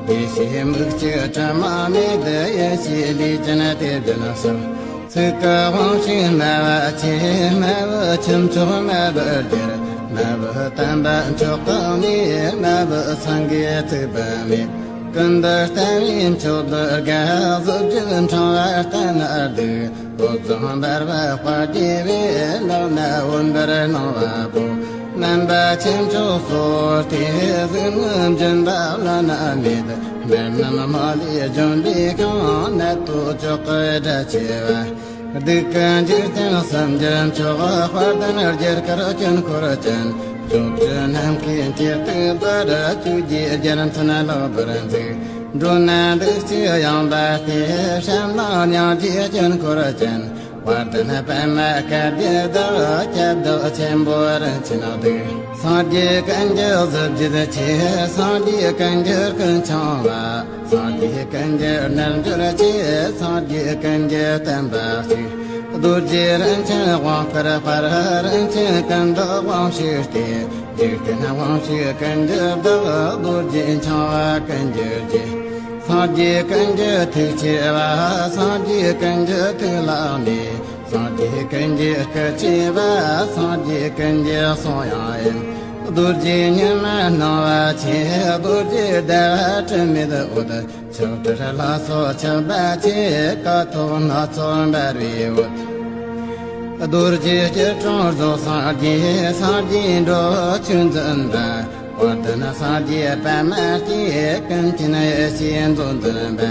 ཡེ་ཤེས་མིག་གཅིག་དྲི་མ་མེད། ཡེ་ཤེས་ལུས་ཅན་དེ་བཞིན་གཤེགས། ཚིག་གི་དབང་ཕྱུག་སྨྲ་བ་ཆེ། སྨྲ་བའི་ཁྱུ་མཆོག་སྨྲ་བར་གྱུར། སྨྲ་བའི་བསྟན་པ་མཆོག་ཏུ་གནས། སྨྲ་བའི་སེང་གེ་ཚིག་པ་མེད། ཀུན་ཏུ་བརྟན་པས་མཆོག་ཏུ་དགའ། གཟི་བརྗིད་འཕྲེང་བ་བརྟན་ན་སྡུག། བོད་ལྗོངས་འབར་བ་དཔལ་གྱི་དབུས། ལག་ན་འོད་འབར་སྣང་བ་པོ། སྨན་པ་ཆེ་མཆོག་གཙོ་བོ་སྟེ། གཟུགས་ནི་འབྱིན་པ་བླ་ན་མེད། དམར་རྣམས་མ་ལུས་ལྗོན་པའི་ཤིང་། ནད་དོ་ཅོག་གི་དགྲ་ཆེ་བ། སྡུག་གི་འཇིག་རྟེན་གསུམ་གྱི་མཆོག། དཔལ་ལྡན་རྒྱ་གར་དཀྱིལ་འཁོར་ཅན། བཅོ་བརྒྱད་ནམ་མཁའི་མཐས་གཏུགས་པར། བཅོ་བརྒྱད་རྒྱལ་མཚན་ལེགས་པར་འཛུགས། འགྲོ་ན་འདུ་བྱེད་ཡངས་པ་སྟེ། བྱམས་དང་སྙིང་རྗེའི་དཀྱིལ་འཁོར་ཅན། དཔལ་ལྡན་པདྨ་དཀར་གྱི་བདག། ཁྱབ་བདག་ཆེན་པོ་རིན་ཆེན་གདུགས། སངས་རྒྱས་ཀུན་གྱི་གཟི་བརྗིད་ཆེ། སངས་རྒྱས་ཀུན་གྱི་ཀུན་འཆང་བ། སངས་རྒྱས་ཀུན་གྱི་རྣལ་འབྱོར་ཆེ། སངས་རྒྱས་ཀུན་གྱི་བསྟན་པ་གཅིག། རྡོ་རྗེ་རིན་ཆེན་དབང་བསྐུར་དཔལ། རིན་ཆེན་ཀུན་འདུས་དབང་ཕྱུག་སྟེ། འཇིག་རྟེན་དབང་ཕྱུག་ཀུན་གྱི་བདག། རྡོ་རྗེ་འཆང་བ་ཀུན་གྱི་རྗེ། སངས་རྒྱས་ཀུན་གྱི་ཐུགས་ཆེ་བ། སངས་རྒྱས་ཀུན་གྱི་ཐུགས་ལ་གནས། སངས་རྒྱས་ཀུན་གྱི་སྐུ་ཆེ་བ། སངས་རྒྱས་ཀུན་གྱི་གསུང་དབྱངས་ཡིན། རྡོ་རྗེ་ཉི་མ་སྣང་བ་ཆེ། རྡོ་རྗེ་ཟླ་བ་དྲི་མེད་འོད། ཆགས་བྲལ་ལྷ་ཚོགས་ཆགས་པ་ཆེ། ཀཿཐོག་སྣ་ཚོགས་འབར་བའི་འོད། རྡོ་རྗེ་སྐྱིལ་ཀྲུང་རྫོགས་སངས་རྒྱས། སངས་རྒྱས་འགྲོ་བའི་ཆོས་འཛིན་པ། དཔལ་ལྡན་སངས་རྒྱས་པདྨ་སྟེ། ཀུན་མཁྱེན་ཡེ་ཤེས་མཛོད་འཛིན་པ།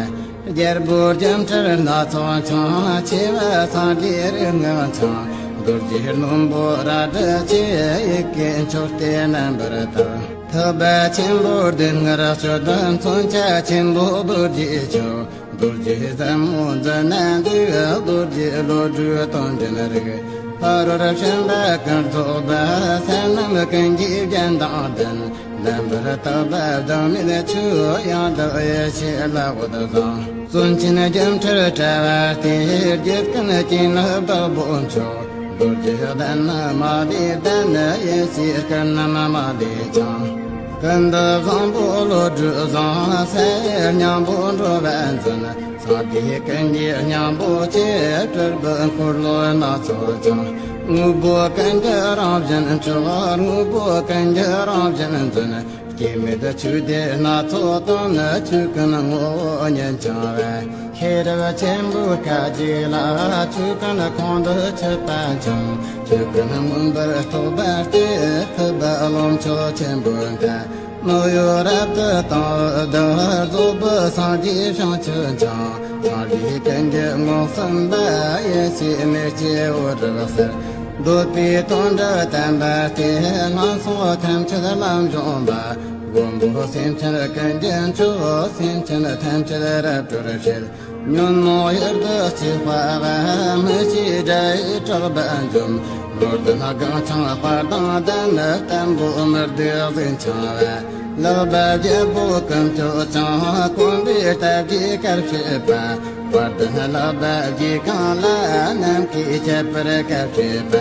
རྒྱལ་པོ་སྒྱུ་འཕྲུལ་སྣ་ཚོགས་འཆང་། ཆེ་བ་སངས་རྒྱས་རིག་སྔགས་འཆང་། རྡོ་རྗེ་རྣོན་པོ་རལ་གྲི་ཆེ། ཡི་གེ་མཆོག་སྟེ་རྣམ་པར་དག། ཐུབ་པ་ཆེན་པོ་སྡུག་བསྔལ་གཅོད། མཚོན་ཆ་ཆེན་པོ་རྡོ་རྗེ་ཆོས། རྡོ་རྗེ་ཟབ་མོ་མཛད་ན་འདུག། རྡོ་རྗེ་བློ་གྲོས་དོན་ལྡན་རིགས། ཕ་རོལ་ཕྱིན་པ་ཀུན་རྫོགས་པ། བསོད་ནམས་ཀུན་གྱི་རྒྱན་དང་ལྡན། རྣམ་པར་དག་པ་ལྡང་མིན་ཆོས། ཡང་དག་ཡེ་ཤེས་ལ་འོད་བཟང་། བརྩོན་ཆེན་སྒྱུ་འཕྲུལ་དྲ་བ་སྟེ། རྒྱུད་ཀུན་གྱི་ནི་བདག་པོ་མཆོག། རྡོ་རྗེ་གདན་ནི་མ་ལུས་ལྡན། ཡེ་ཤེས་སྐུ་རྣམས་མ་ལུས་འཆང་། ཀུན་ཏུ་བཟང་པོ་བློ་གྲོས་བཟང་། ས་ཡི་སྙིང་པོ་འགྲོ་བ་འཛིན། སངས་རྒྱས་ཀུན་གྱི་སྙིང་པོ་ཆེ། སྤྲུལ་པའི་འཁོར་ལོ་སྣ་ཚོགས་འཆང་། དངོས་པོ་ཀུན་གྱི་རང་བཞིན་མཆོག། དངོས་པོ་ཀུན་གྱི་རང་བཞིན་འཛིན། སྐྱེ་མེད་ཆོས་སྡེ་སྣ་ཚོགས་དང་ནི། ཆོས་ཀུན་ངོ་བོ་ཉིད་འཆང་བའི། ཤེས་རབ་ཆེན་པོའི་བཀའ་བརྒྱུད་ལ། ཆོས་ཀུན་ཁོང་དུ་ཆུད་པ་འབྱུང་། ཆོས་ཀུན་མངོན་པར་རྟོགས་པ་སྟེ། ཐུབ་པ་རློམ་ཕྱོགས་ཆེན་པོའི་མཐའ། མི་གཡོ་རབ་ཏུ་དང་བདག་རྫོགས་པའི་སངས་རྒྱས་བྱང་ཆུབ་འཆང་། སངས་རྒྱས་ཀུན་གྱི་ངོ་སྲུང་པ། ཡེ་ཤེས་མེ་ལྕེ་འོད་རབ་གསལ། འདོད་པའི་དོན་འགྲུབ་བསྟན་པ་སྟེ། ངན་སོང་ཐམས་ཅད་ལམ་འཇོམས་པ། མགོན་པོ་སེམས་ཅན་ཀུན་གྱི་མཆོག། སེམས་ཅན་ཐམས་ཅད་རབ་སྒྲོལ་བྱེད། ཉོན་མོངས་ཡུལ་དུ་སྐྱེ་དཔའ་བ། མི་ཤེས་དགྲ་ཡི་དྲེགས་པ་འཇོམས། ནོར་ལྡན་སྒང་འཆང་དཔལ་དང་ལྡན། བརྟན་པོ་མི་སྡུག་གཟུགས་འཆང་བ། ལག་པ་བརྒྱད་པོ་ཀུན་མཆོག་ཀྱང་། གོམ་པའི་སྟབས་ཀྱིས་བཀར་བྱེད་པ། དཔལ་ལྡན་ལག་པ་བརྒྱད་གང་ལ། ནམ་མཁའི་ཁྱད་པར་བཀར་བྱེད་པ།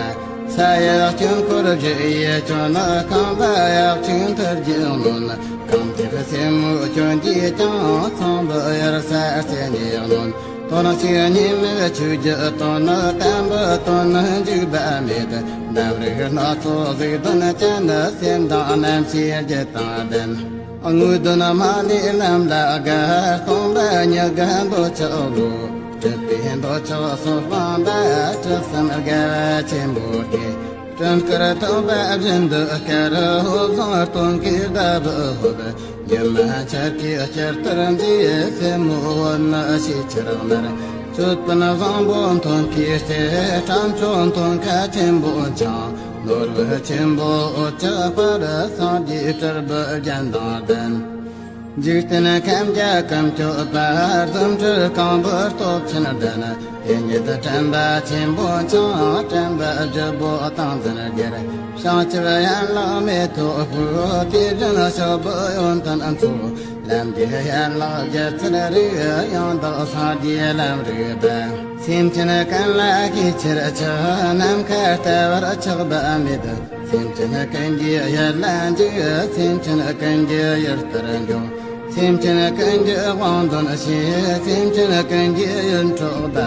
ས་ཡི་དཀྱིལ་འཁོར་བཞི་ཡི་ཁྱོན། རྐང་པ་གཡག་ཆེན་ཐུར་གྱིས་གནོན། རྐང་མཐིལ་སེན་མོའི་སྐྱོན་གྱིས་ཀྱང་། ཚངས་པའི་དབྱར་ས་རྩེ་ནས་གནོན། དོན་གཅིག་གཉིས་མེད་ཆོས་ཀྱི་དོན། བརྟན་པོའི་དོན་འཇིགས་པ་མེད། རྣམ་རིག་སྣ་ཚོགས་གཟུགས་དོན་ཅན། སེམས་དང་རྣམ་ཤེས་རྒྱུད་དང་ལྡན། དངོས་དོན་མ་ལུས་ལམ་ལ་དགའ། སྟོང་པ་ཉིད་དགའ་འདོད་ཆགས་བློ། སྲིད་པའི་འདོད་ཆགས་སོགས་སྤངས་པ། སྲིད་གསུམ་དགའ་བ་ཆེན་པོ་སྟེ། སྤྲིན་དཀར་ཐོགས་པ་བཞིན་དུ་དཀར། འོད་བཟང་སྟོན་ཀའི་ཟླ་བུ་ཧོབ། ཉི་མ་འཆར་ཀའི་བསྐྱར་དར་མཛེས། སེན་མོ་བོ་ནི་ཕྱི་ཆར་དམར། ཅོད་པན་བཟང་པོ་མཐོན་ཀའི་རྩེ། སྤྲང་ཕྲུག་མཐོན་ཁ་ཆེན་པོ་འཆང་། ནོར་བུ་ཆེན་པོ་འོད་ཀྱི་དཔལ། སངས་རྒྱས་སྲིད་པའི་རྒྱན་དང་ལྡན། འཇིག་རྟེན་ཁམས་བརྒྱ་ཀུན་སྐྱོབ་པ། རྫུ་འཕྲུལ་རྐང་པའི་སྟོབས་ཆེན་ལྡན། དེ་ཉིད་དྲན་པ་ཆེན་པོ་འཆང་། དྲན་པ་བརྗིད་པོ་ཏིང་འཛིན་རྒྱལ། བྱང་ཆུབ་ཡན་ལག་མེ་ཏོག་ཕུལ། དེ་བཞིན་སྐྱོབ་པའི་ཡོན་ཏན་ཚོགས། ལམ་གྱི་ཡན་ལག་བརྒྱད་ཚར་རིག་ཡང་དག་སངས་རྒྱས་ལམ་རིག་པ། སེམས་ཅན་ཀུན་ལ་ཤེས་ཕྱིར་ཆོས། ནམ་མཁའ་ལྟ་བུར་ཆགས་པ་མེད། སེམས་ཅན་ཀུན་གྱི་ཡུལ་ལ་འཇུག་སེམས་ཅན་ཀུན་གྱི་ཡུལ་ལྟར་འཇོག་སེམས་ཅན་ཀུན་གྱི་དབང་དོན་ཤེས། སེམས་ཅན་ཀུན་གྱི་ཡིད་འཕྲོག་པ།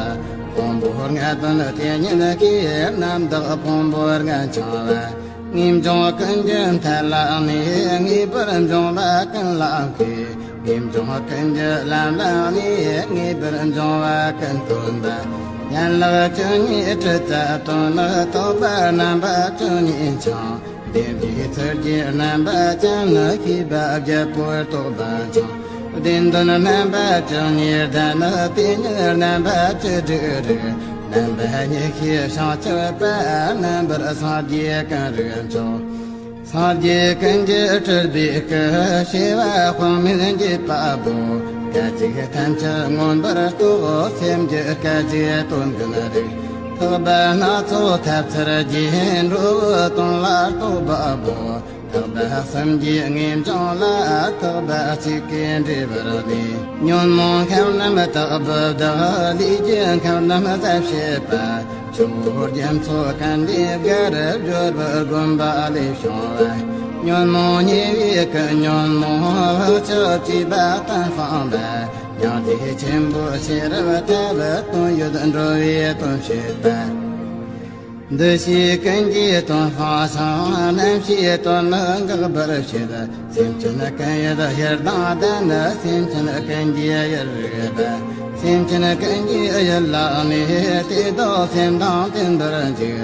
ཕུང་པོ་ལྔ་དོན་དེ་ཉིད་ཀྱིས། རྣམ་དག་ཕུང་པོ་ལྔ་འཆང་བ། ངེས་འབྱུང་ཀུན་གྱི་མཐའ་ལ་གནས། ངེས་པར་འབྱུང་བ་ཀུན་ལ་མཁས། ངེས་འབྱུང་ཀུན་གྱི་ལམ་ལ་གནས། ངེས་པར་འབྱུང་བ་ཀུན་སྟོན་པ། ཡན་ལག་བཅུ་གཉིས་ཁྲི་རྩ་བཏོན། རྟོག་པ་རྣམ་པ་བཅུ་གཉིས་འཆང་། བདེན་པའི་ཚུལ་གྱིས་རྣམ་པ་ཅན། ཤེས་པ་བརྒྱད་པོས་རྟོག་པ་འཆང་། བདེན་དོན་རྣམ་པ་བཅུ་གཉིས་ལྡན། དེ་ཉིད་རྣམ་པ་བཅུ་དྲུག་རིག་རྣམ་པ་ཉིད་ཤེས་བྱང་ཆུབ་པ། རྣམ་པར་སངས་རྒྱས་ཀུན་རིག་མཆོག་སངས་རྒྱས་ཀུན་གྱི་སྤྲུལ་པའི་སྐུ། བྱེ་བ་དཔག་མེད་འགྱེད་པ་པོ། སྐད་ཅིག་ཐམས་ཅད་མངོན་པར་རྟོགས། སེམས་ཀྱི་སྐད་ཅིག་དོན་ཀུན་རིག་ཐེག་པ་སྣ་ཚོགས་ཐེབས་ཚར་རྗེས། འགྲོ་བའི་དོན་ལ་རྟོགས་པ་པོ། ཐེག་པ་གསུམ་གྱི་ངེས་འབྱུང་ལ། ཐེག་པ་གཅིག་གིས་འདྲེས་པར་གནས། ཉོན་མོངས་ཁམས་རྣམས་དག་པོ་དག་ལས་ཀྱི་ཁམས་རྣམས་ཟད་བྱེད་པ། ཆུ་བོ་རྒྱ་མཚོ་ཀུན་ལས་བརྒལ། སྦྱོར་བའི་དགོན་པ་ལས་བྱུང་བ། ཉོན་མོངས་ཉེ་བའི་ཀུན་ཉོན་མོངས། བག་ཆགས་བཅས་པ་གཏན་སྤངས་པ། སྙིང་རྗེ་ཆེན་པོ་ཤེས་རབ་ཐེག་དོན་ཡོད་འགྲོ་བའི་དོན་བྱེད་པ། འདུ་ཤེས་ཀུན་གྱི་དོན་སྤང་ཞིང་། རྣམ་ཤེས་དོན་ནི་འགག་པར་བྱེད། སེམས་ཅན་ཀུན་ཡིད་ཡུལ་དང་ལྡན། སེམས་ཅན་ཀུན་གྱི་ཡུལ་རིག་པ། སེམས་ཅན་ཀུན་གྱི་ཡུལ་ལ་གནས། དེ་དག་སེམས་དང་བརྟེན་པར་འཇུག་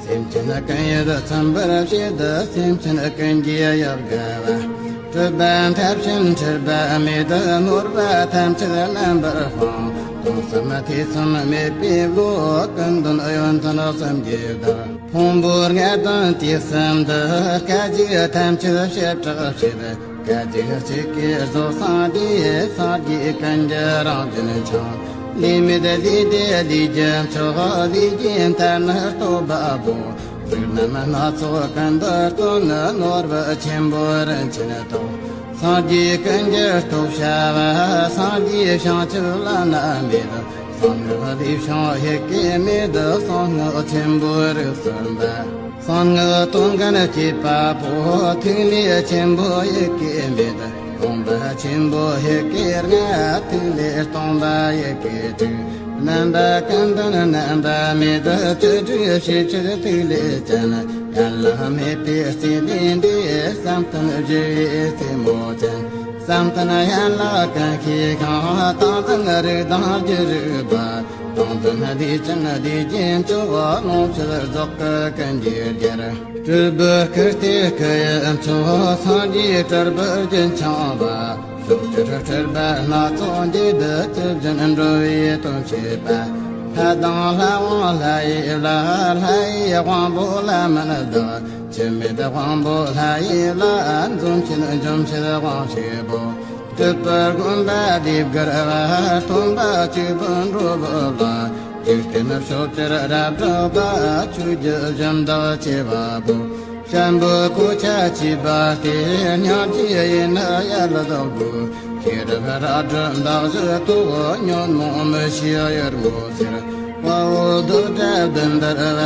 སེམས་ཅན་ཀུན་ཡིད་ཚིམ་པར་བྱེད། སེམས་ཅན་ཀུན་གྱི་ཡུལ་དགའ་བ། སྒྲིབ་པ་མཐའ་ཕྱིན་འཁྲུལ་པ་མེད། ནོར་བ་ཐམས་ཅད་རྣམ་པར་སྤངས། སྟོང་གསུམ་ཐེ་ཚོམ་མེད་པའི་བློ། ཀུན་དོན་ཡོན་ཏན་གསུམ་གྱིས་བདག་ཕུང་པོ་ལྔ་དོན་དུས་གསུམ་དུ། སྐད་ཅིག་ཐམས་ཅད་བྱེ་བྲག་བྱེད། སྐད་ཅིག་གཅིག་གིས་རྫོགས་སངས་རྒྱས། སངས་རྒྱས་ཀུན་གྱི་རང་བཞིན་འཆང་། ལས་མེད་ལས་འདས་ལས་ཀྱི་མཆོག་ལས་ཀྱི་མཐའ་ནི་རྟོགས་པ་པོ། གཟུགས་རྣམས་སྣ་ཚོགས་ཀུན་ཏུ་སྟོན། ནོར་བུ་ཆེན་པོ་རིན་ཆེན་ཏོག་སངས་རྒྱས་ཀུན་གྱི་སྟོབས་བྱ་བ། སངས་རྒྱས་བྱང་ཆུབ་བླ་ན་མེད། གསང་སྔགས་ལས་བྱུང་ཡི་གེ་མེད། གསང་སྔགས་ཆེན་པོའི་རིགས་སུ་འབུལ། གསང་སྔགས་དོན་ཀུན་སྐྱེད་པ་པོ། ཐིག་ལེ་ཆེན་པོ་ཡི་གེ་མེད། སྟོང་པ་ཆེན་པོ་ཡི་གེ་ལྔ། ཐིག་ལེ་སྟོང་པ་ཡི་གེ་དྲུག་རྣམ་པ་ཀུན་ལྡན་རྣམ་པ་མེད། བཅུ་དྲུག་ཕྱི་ཕྱིར་ཐིག་ལེ་ཅན། ཡན་ལག་མེད་པའི་སྲིད་པའི་འབྲས། བསམ་གཏན་བཞི་པའི་རྩེ་མོ་ཅན། བསམ་གཏན་ཡན་ལག་ཀུན་ཤེས་ཤིང་། ཏིང་འཛིན་རིགས་དང་རྒྱུ་རིག་པ། ཏིང་འཛིན་ལས་ཅན་ལས་ཀྱི་མཆོག་ལོངས་སྤྱོད་རྫོགས་སྐུ་ཀུན་གྱི་རྒྱལ། སྤྲུལ་པའི་སྐུ་སྟེ་སྐུ་ཡི་མཆོག་སངས་རྒྱས་སྤྲུལ་པའི་རྒྱུན་འཆང་བ། ཕྱོགས་བཅུར་སྤྲུལ་པ་སྣ་ཚོགས་འགྱེད། དེ་བཞིན་འགྲོ་བའི་དོན་བྱེད་པ། ལྷ་དང་ལྷ་དབང་ལྷ་ཡི་བླ། ལྷ་ཡི་དབང་པོ་ལ་མི་ལྡོག་འཆི་མེད་དབང་པོ་ལྷ་ཡི་བླ། འཛུམ་ཆེན་འཇོམས་བྱེད་དབང་ཕྱུག་པོ། སྤྲུལ་པའི་དགོན་པ་ལྡེབས་གར་བ། སྟོན་པ་གཅིག་པུ་འགྲོ་བའི་བླ། འཇིག་རྟེན་ཕྱོགས་བཅུར་རབ་གྲགས་པ། ཆོས་བརྒྱུད་གཞན་དག་བྱེ་བ་པོ། ཤམ་བུའི་གོ་ཆ་བཅས་པ་སྟེ། སྙིང་རྗེ་ཡི་ནི་ཡལ་དག་པོ། ཤེས་རབ་རལ་གྲི་མདའ་བཞི་ཐོགས། ཉོན་མོངས་མི་ཤེས་ཡུར་མོ་སེར། དཔའ་བོ་རྡོར་དྲག་བདུན་དར་བ།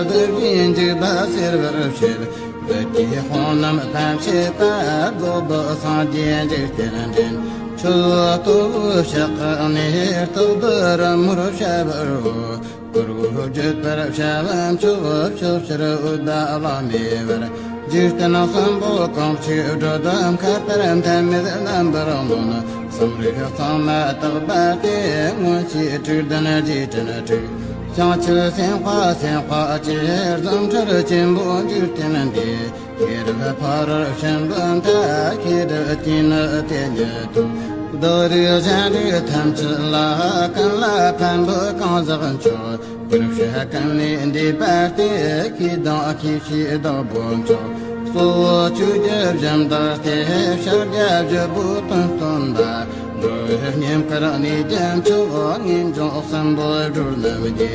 བདུད་བཞིའི་འཇིགས་པ་སེལ་བར་བྱེད། བདུད་ཀྱི་དཔུང་རྣམས་ཕམ་བྱེད་པ། རྫོགས་པའི་སངས་རྒྱས་འཇིག་རྟེན་འདྲེན། ཆུ་བོ་སྟོབས་བོ་ཕྱག་གི་གནས། སྟོབས་བདུད་རི་མོར་བྱ་བར་འོ། བསྐོར་བོ་བརྗོད་པར་བྱ་བ་མཆོག་ཕྱོགས་བཅུར་འོད་ལ་ལམ་མེ་འབར། འཇིག་རྟེན་གསུམ་པོ་གང་ཞིག་སྒྲོལ། མཁའ་ལྟར་མཐའ་མེད་རྣམ་པར་རློན། གསུམ་རིག་གཙང་མ་དག་པ་སྟེ། མངོན་ཤེས་དྲུག་ལྡན་རྗེས་དྲན་དྲུག་བྱང་ཆུབ་སེམས་དཔའ་སེམས་དཔའ་ཆེ། རྫུ་འཕྲུལ་ཆེན་པོ་འཇིག་རྟེན་འདས། ཤེས་རབ་ཕ་རོལ་ཕྱིན་པོ་མཐའ། ཤེས་རབ་ཀྱིས་ནི་དེ་ཉིད་ཐོབ། རྡོ་རིགས་གཞན་རིགས་ཐམས་ཅད་ལ། ཀུན་ལ་ཕན་པའི་གང་ཟག་མཆོག་བར་ཤ་ཀུན་ནས་འདས་པ་སྟེ། ཤེས་དང་ཤེས་བྱའི་བདག་པོ་མཆོག་གཙོ་བོ་ཆོས་བརྒྱད་བཞིན་དག་སྟེ། ཕྱག་རྒྱ་བཞི་པོ་དོན་སྟོན་པ། འགྲོ་བའི་བསྙེན་བཀུར་གནས་ཀྱི་མཆོག་ངེས་འབྱུང་གསུམ་པོ་སྒྲོལ་ནམ་གྱི།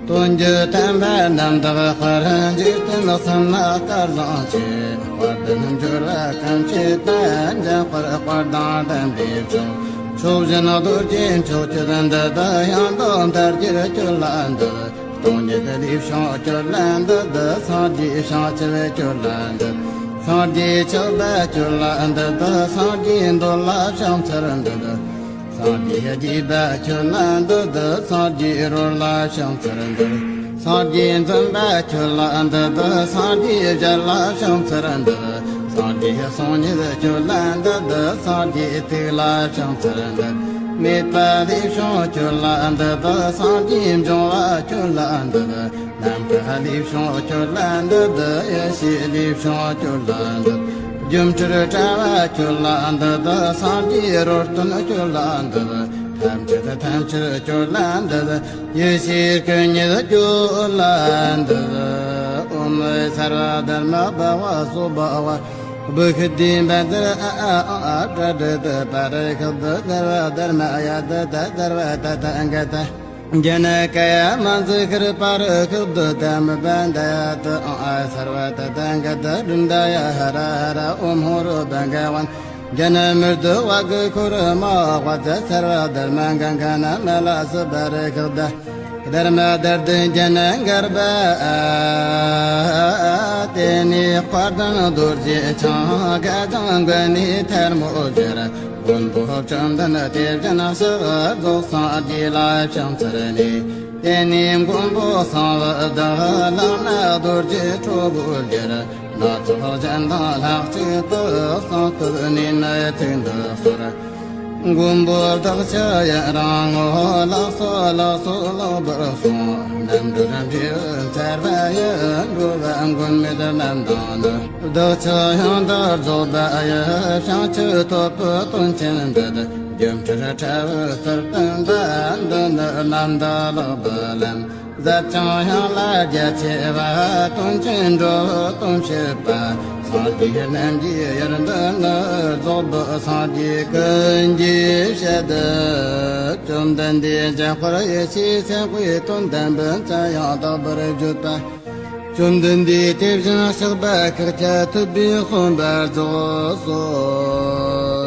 དོན་བརྒྱུད་དམ་པ་རྣམ་དག་དཔལ། འཇིག་རྟེན་གསུམ་ན་སྐལ་བཟང་ཆེ། དཔལ་ལྡན་འབྱོར་བ་ཀུན་བྱེད་པ། འཇམ་དཔལ་དཔལ་དང་ལྡན་པའི་མཆོག་མཆོག་གཞན་རྡོ་རྗེ་མཆོག་ཁྱོད་འདུད། ཡང་དག་མཐར་ཐུག་ཁྱོད་ལ་འདུད། སྟོང་ཉིད་ལས་བྱུང་ཁྱོད་ལ་འདུད། སངས་རྒྱས་བྱང་ཆུབ་ཁྱོད་ལ་འདུད། སངས་རྒྱས་ཆགས་པ་ཁྱོད་ལ་འདུད། སངས་རྒྱས་འདོད་ལ་ཕྱག་འཚལ་འདུད། སངས་རྒྱས་རྒྱས་པ་ཁྱོད་ལ་འདུད། སངས་རྒྱས་རོལ་ལ་ཕྱག་འཚལ་འདུད། སངས་རྒྱས་འཛིན་པ་ཁྱོད་ལ་འདུད། སངས་རྒྱས་ཞལ་ལ་ཕྱག་འཚལ་འདུད། སངས་རྒྱས་གསུང་ཉིད་ཁྱོད་ལ་འདུད། སངས་རྒྱས་ཐུགས་ལ་ཕྱག་འཚལ་འདུད། མེད་པ་ལས་བྱུང་ཁྱོད་ལ་འདུད། སངས་རྒྱས་འབྱུང་བ་ཁྱོད་ལ་འདུད། ནམ་མཁའ་ལས་བྱུང་ཁྱོད་ལ་འདུད། ཡེ་ཤེས་ལས་བྱུང་ཁྱོད་ལ་འདུད། སྒྱུ་འཕྲུལ་དྲ་བ་ཁྱོད་ལ་འདུད། སངས་རྒྱས་རོལ་སྟོན་ཁྱོད་ལ་འདུད། ཐམས་ཅད་ཐམས་ཅད་ཁྱོད་ལ་འདུད། ཡེ་ཤེས་སྐུ་ཉིད་ཁྱོད་ལ་འདུད། ཨོཾ་སརྦ་དྷརྨ་བྷ་བ་སྭ་བྷཱ་ཝ། བུ་ཤི་དྷི་བཛྲ་ཨ་ཨ་ཨ་ཨ་ཏྲ་ཏྲི་ཏི་པ་རི་ཤུདྡྷ་སརྦ་དྷརྨ་ཡ་ཏ་ཏ་སརྦ་ཏ་ཐཱ་ག་ཏ། ཇ་ན་ཀ་ཡ་མ་ཛུ་ཤྲི་པ་རི་ཤུདྡྷ་དྷརྨ་བན་དྷ་ཡ་ཏི་ཨོཾ་ཨ་སརྦ་ཏ་ཐཱ་ག་ཏ་གྲུ་ཎྜ་ཡ་ཧ་ར་ཧ་ར། ཨོཾ་ཧོ་རུ་བྷ་ག་ཝན། ཇ་ན་མུར་དུ་བ་གུ་ཁུ་རུ་མ་བ་ཙ་སརྦ་དྷརྨ་ག་ག་ན་མ་ལ་སུ་པ་རི་ཤུདྡྷ་དྷརྨ་དར་དུ་ཇ་ན་གརྦྷ། དེ་ནས་དཔལ་ལྡན་རྡོ་རྗེ་འཆང་། དགའ་ལྡན་མགོན་ནས་ཐལ་མོ་སྦྱར། མགོན་པོ་བཅོམ་ལྡན་དེ་བཞིན་གཤེགས། རྫོགས་སངས་རྒྱས་ལ་ཕྱག་འཚལ་ནས། དེ་ནས་མགོན་པོ་གསང་བའི་བདག་ལག་ན་རྡོ་རྗེ་ཁྲོ་བོ་སྦྱར། སྣ་ཚོགས་གཞན་དང་ལྷག་ཅིག་ཏུ། གསང་བསྟོད་ནས་ནི་ཚིག་འདི་གསོལ། མགོན་པོ་བདག་ཅག་ཡི་རང་ངོ་། ལགས་སོ་ལགས་སོ་ལེགས་པར་གསུངས། རྣམ་གྲོལ་འབྲས་བུ་མཚར་བ་ཡི། འགྲོ་བ་མགོན་མེད་རྣམས་དང་ནི། བདག་ཅག་ཡང་དག་རྫོགས་པ་ཡི། བྱང་ཆུབ་ཐོབ་པའི་དོན་ཆེན་འདི། སྒྱུ་འཕྲུལ་ཕྲ་བའི་ཚུལ་སྟོན་པ། འདི་ནི་རྣམ་དག་ལེགས་པའི་ལམ། ཟབ་ཅིང་ཡངས་ལ་རྒྱ་ཆེ་བ། དོན་ཆེན་འགྲོ་དོན་བྱེད་པ། སངས་རྒྱས་རྣམས་ཀྱི་ཡུལ་འདི་ནི། རྫོགས་པའི་སངས་རྒྱས་ཀུན་གྱི་ཞལ་དུ། བཅོམ་ལྡན་འདས་འཇམ་དཔལ་ཡེ་ཤེས་སེམས་དཔའི་དོན་དམ་པའི་མཚན་ཡང་དག་པར་བརྗོད་པ། བཅོམ་ལྡན་འདས་དེ་བཞིན་གཤེགས་པ་ཤཱཀྱ་ཐུབ་པས་གསུངས་པར་རྫོགས་སོ།